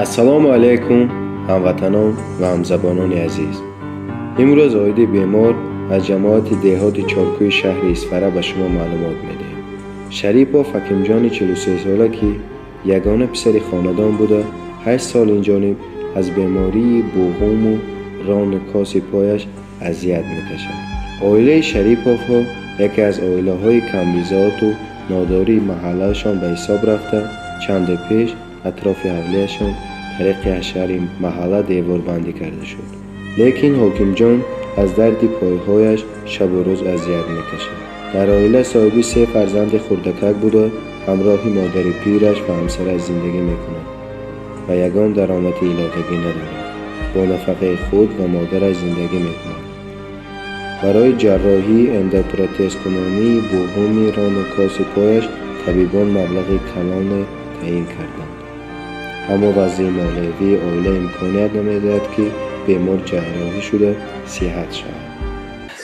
Ассалому алайкум, ҳамватанон ва ҳамзабонони азиз. Имрӯз оиди бемор аз ҷамоати деҳоти Чоркӯи шаҳри Исфара ба шумо маълумот медиҳем. Шарипов Ҳакимҷони 43сола, ки ягона писари хонадон буда, 8 сол инҷониб аз бемории буғуму рону коси пояш азият мекашад. Оилаи Шариповҳо яке аз оилаҳои камбизоату нодории маҳаллаашон ба ҳисоб рафта, чанде пеш атрофи ҳавлияшон тариқи ҳашари маҳалла деворбандӣ карда шуд. Лекин Ҳокимҷон аз дарди пойҳояш шабу рӯз азият мекашад. Дар оила соҳиби се фарзанди хурдакак буда, ҳамроҳи модари пираш ва ҳамсараш зиндагӣ мекунад ва ягон даромади иловагӣ надорад. Бо нафақаи худ ва модараш зиндагӣ мекунад. Барои ҷарроҳии эндопротезкунонии буғуми рону коси пояш табибон маблағи калоне таъин карданд. Аммо вазъи молиявии оила имконият намедиҳад, ки бемор ҷарроҳӣ шуда сиҳат шавад.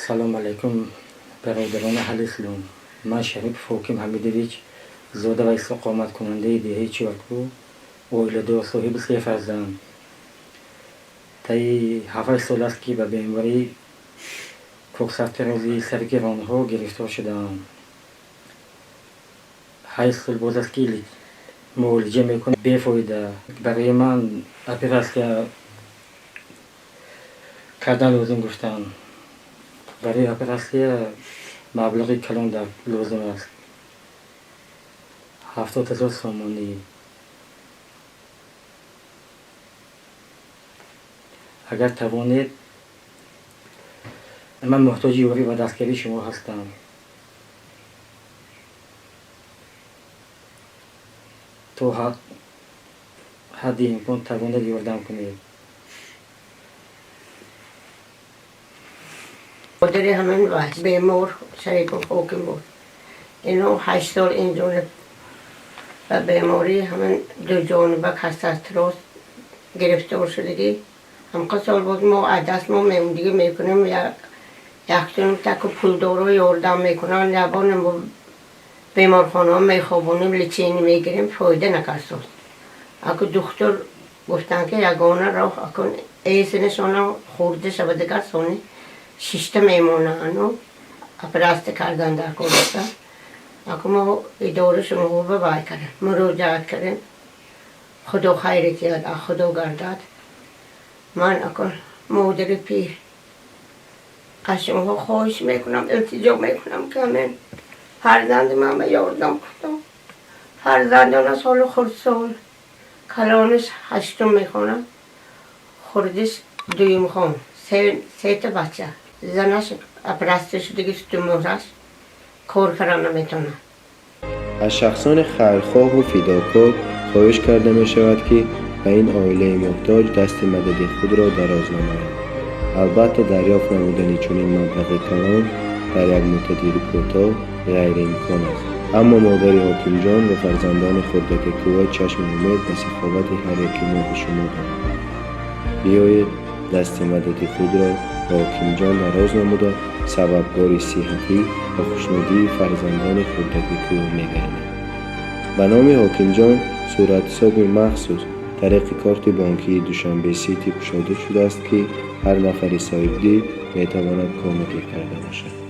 Салом алайкум, бародарони аҳли ислом. Ман Шарипов Ҳоким Ҳамидович, зода ва истиқоматкунандаи деҳаи Чоркӯ, оиладор, соҳиби се фарзанд. Таи 7 сол аст, ки ба бемории коксартерози сарги ронҳо гирифтор шудаам. 8 сол боз аст, ки муолиҷа мекунам, бефоида. Барои ман оператсия кардан лозим гуфтанд. Барои оператсия маблағи калон лозим аст, 70 000 сомонӣ. Агар тавонед, ман муҳтоҷи ёрӣ ва дастгирии шумо ҳастам. То ҳадди имкон тавонед, ёрдам кунед. Модари ҳамин бемор Шарипов Ҳоким буд. Ино 8 сол инҷониб ба бемории ҳамин дуҷониба касастроз гирифтор шудагӣ. Ҳамқа сол боз мо аз даст мо мемондагӣ мекунем, яктуним таку пулдоро ёрдам мекунанд, ябон беморхонаҳо мехобонем, лечение мегирем, фоида накард. Аку духтур гуфтанд, ки ягона роҳ акун эсинашона хурда шава, дигар сони шишта мемонану оператсия кардан дар кор. Аку мо идора шумо ба вай кардем, муроҷиат кардем. Худо хайре диҳад, аз Худо гардад. Ман акун модари пир аз шумоҳо хоҳиш мекунам, илтиҷо мекунам, ки ҳамин фарзанди ман ба ёрдам кунам. Фарзандона соли хурдсол, калониш ҳаштум мехонад, хурдиш дуюмхон, сета бача. Занаш оператсия шудагӣ, сутунмӯҳраш кор кардан наметавонад. Аз шахсони хайрхоҳу фидокор хоҳиш карда мешавад, ки ба ин оилаи муҳтоҷ дасти мадади худро дароз намоянд. Албатта, дарёфт намудани чунин маблағи калон дар як муддати кӯтоҳ ғайриимкон аст, аммо модари Ҳокимҷон ва фарзандони хурдаки кӯва чашми умед ба саховати ҳар яки мо шумо доранд. Биёед, дасти мадади худро ба Ҳокимҷон дароз намуда, сабабгори сиҳатӣ ва хушнудии фарзандони хурдаки кӯ мегардем. Ба номи Ҳокимҷон суратҳисоби махсус тариқи корти бонкии Душанбе Сити кушода шудааст, ки ҳар нафари соҳибдил метавонад кӯмаке карда бошад.